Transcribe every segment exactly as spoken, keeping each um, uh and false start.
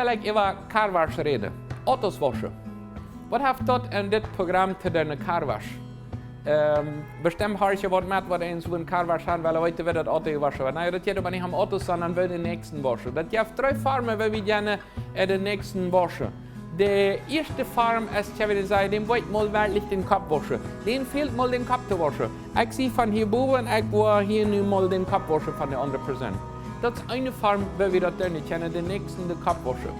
Well ekj äwa Car Wash räden. Autos wauschen. Waut haft daut en dit Program to doonen, Car Wash? Ähm, bestemmt horchen waut met, waut eent wua een Car Wash han, well weet, woo daut Auto jewoschen woat. Na jo, daut jeit oba nich om Autos, sonda woo dän Näakjsten wauschen. Daut jeft dree Formen, woo wie kjennen, äh, dän Näakjsten wauschen. De ieeschte Form es, ekj well sajen, däm woa ekj mol werkjlich dän Kopp wauschen. Däm fält mol dän Kopp to wauschen. Ekj sie von hia bowen, ekj woa hia nu mol dän Kopp wauschen von de aundre Persoon. Daut es eene Form, woo wie daut doonen kjennen, dän Näakjsten dän Kopp wauschen.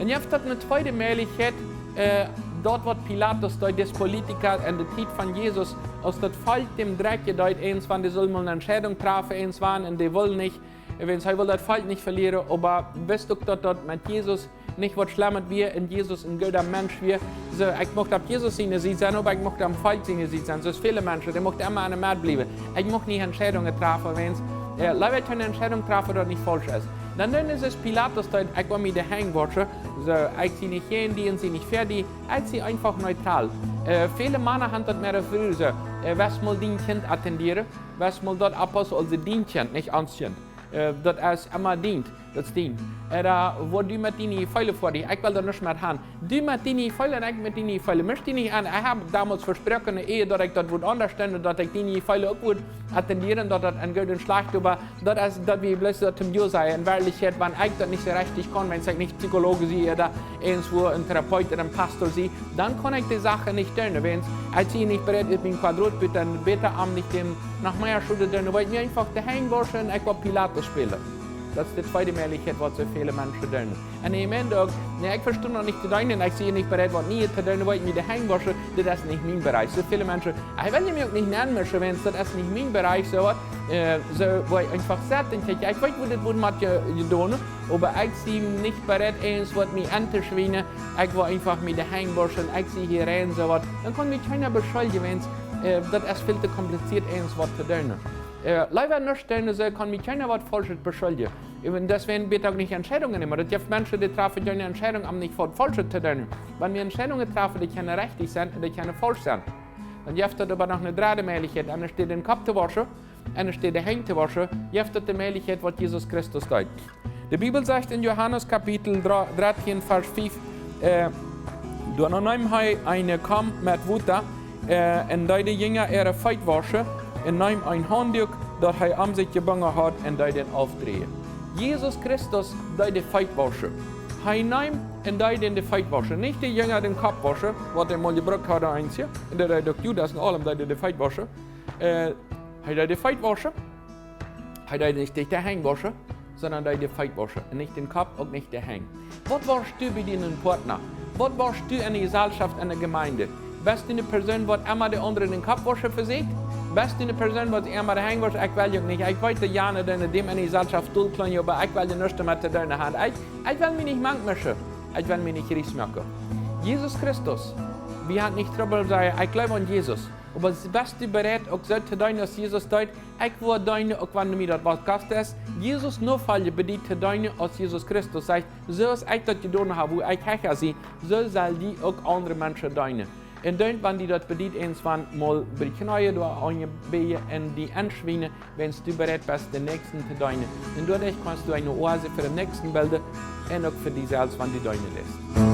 Un jeft daut eene tweede Mäajlichkjeit, äh, daut waut Pilatus deed, dis Politiker en de Tiet von Jesus, aus daut Volkj däm Drekj jedeed, eent wan dee sull mol eene Entscheidung trafen, eent wan, un dee wull nich, wiels hee wull daut Volkj nich velieren, oba wist uk daut daut met Jesus nich waut Schlemmet wia un Jesus een gooda Mensch wia. Soo, ekj mucht opp Jesus siene Sied sennen, oba ekj mucht opp Volkj siene Sied sennen. Soo aus väle Menschen, dee muchten emma aun de Medd bliewen. Ekj mucht nich Entscheidungen trafen, wiels, äh, leewa ekj eene Entscheidung trafen, daut nich faulsch es. Dan, dan es et Pilatus, daut ekj woa mie de Henj wauschen. Soo, ekj sie nich jäajen die un sie nich fa die. Ekj sie eefach neutral. Äh, väle Mana han daut met äare Frues soo. Äh, west mol dien Kjint attendieren, west mol daut opppaussen, aulsoo dien Kjint, nich ons Kjint. Äh, daut es emma dient, daut es dient. Ooda woa du met diene Jefeelen foadich, ekj well doa nuscht met han. Du met diene Jefeelen un ekj met miene Jefeelen. Misch die nich aun. Ekj hab donmols vesproaken, ea daut ekj daut wudd aundasch doonen, daut ekj diene Jefeelen uk wudd attendieren, daut daut een Goot un Schlajcht, oba daut es, daut wie bloos daut toom Jo sajen. En Werkjlichkjeit, wan ekj daut nich soo rajcht kaun, wiels ekj nich Psychologe sie, ooda eent wua een Therapeut ooda een Pastor sie, dan kaun ekj de Sachen nich doonen, wiels ekj sie nich bereed, ut mien Quadrat buten, bäta om nich däm noch mea Schod to doonen, woa ekj mie eefach de Henj wauschen un ekj woa Pilatus spälen. Daut es de tweede Mäajlichkjeit, waut soo väle Menschen doonen. Un ekj meen uk, nä, ekj vestonen daut nich to doonen, ekj sie nich bereed, waut Niees to doonen, woa ekj mie de Henj wauschen, daut es nich mien Bereich. Soo väle Menschen, ekj well mie uk nich nenmischen, wiels daut es nich mien Bereich, soo waut, äh, soo, woa ekj eefach setten, kjikj, ekj weet, woo dit woat met je, jedonen, oba ekj sie nich bereed, eent waut mie auntoschwienen, ekj woa eefach mie de Henj wauschen, ekj sie hia rein, soo waut. Dan kaun mie kjeena beschuljen, wiels, äh, daut es väl to kompliziert, eent waut to doonen. Äh, leewa nuscht doonen, soo kaun mie kjeena waut Faulschet beschuljen. Un deswäajen woa ekj uk nich Entscheidungen nämen. Daut jeft Menschen, dee trafen eene Entscheidung, om nich waut Faulschet to doonen. Wan wie Entscheidungen trafen, dee kjennen rajcht sennen un dee kjennen faulsch sennen. Dan jeft daut oba noch eene dredde Mäajlichkjeit, aundasch dän Kopp to wauschen, aundasch de Henj to wauschen, jeft daut de Mäajlichkjeit, waut Jesus Christus deed. De Bibel sajcht en Johanes Kapitel dra-, dartieen, Varsch fief, äh, doano neem hee eene Kom met Wota, äh, un deed de Jinja äare Feet wauschen, un neem een Haundüak, daut hee om sikj jebungen haud, un deed dän aufdräjen. Jesus Christus deed de Feet wauschen. Hee neem un deed dän de Feet wauschen. Nich de Jinja dän Kopp wauschen, waut hee mol jebrukt haud, eensje. Un daut deed uk Judas un aulem deed hee de Feet wauschen. Äh, hee deed de Feet wauschen. Hee deed nich de Henj wauschen, sonda deed de Feet wauschen. Un nich dän Kopp, uk nich de Henj. Waut wauschst du bie dienen Partner? Waut wauschst du en de Jeselschoft, en de Jemeent? Best du eene Persoon, waut emma de aundre dän Kopp wauschen vesieekjt? Best du eene Persoon, waut emma de Henj wauscht? Ekj well uk nich. Ekj weet, daut jane doonen däm en de Jeselschoft dolkjlonjen, oba ekj well doa nuscht met to doonen han. Ekj, ekj well mie nich mank mischen. Ekj well mie nich riesmoaken. Jesus Christus, wie han nich Trubbel, sajen, ekj jleew aun Jesus. Oba best du bereed, uk soo to deenen, aus Jesus deed? Ekj woa deenen, uk wan mie daut waut kosten deit. Jesus nofoljen bediet to deenen, aus Jesus Christus sajcht, soo aus ekj daut jedonen hab, wua ekj Hecha sie, soo sell jie uk aundre Menschen deenen. Un dan, wan die daut bediet, eent wan mol bie de Kjnees doa aunjebäajen un die aunschwienen, wan du bereed best, dän Näakjsten to deenen. Un doaderch kaust du eene Oase fa dän Näakjsten bilden un uk fa die selfst, wan du deenen deist.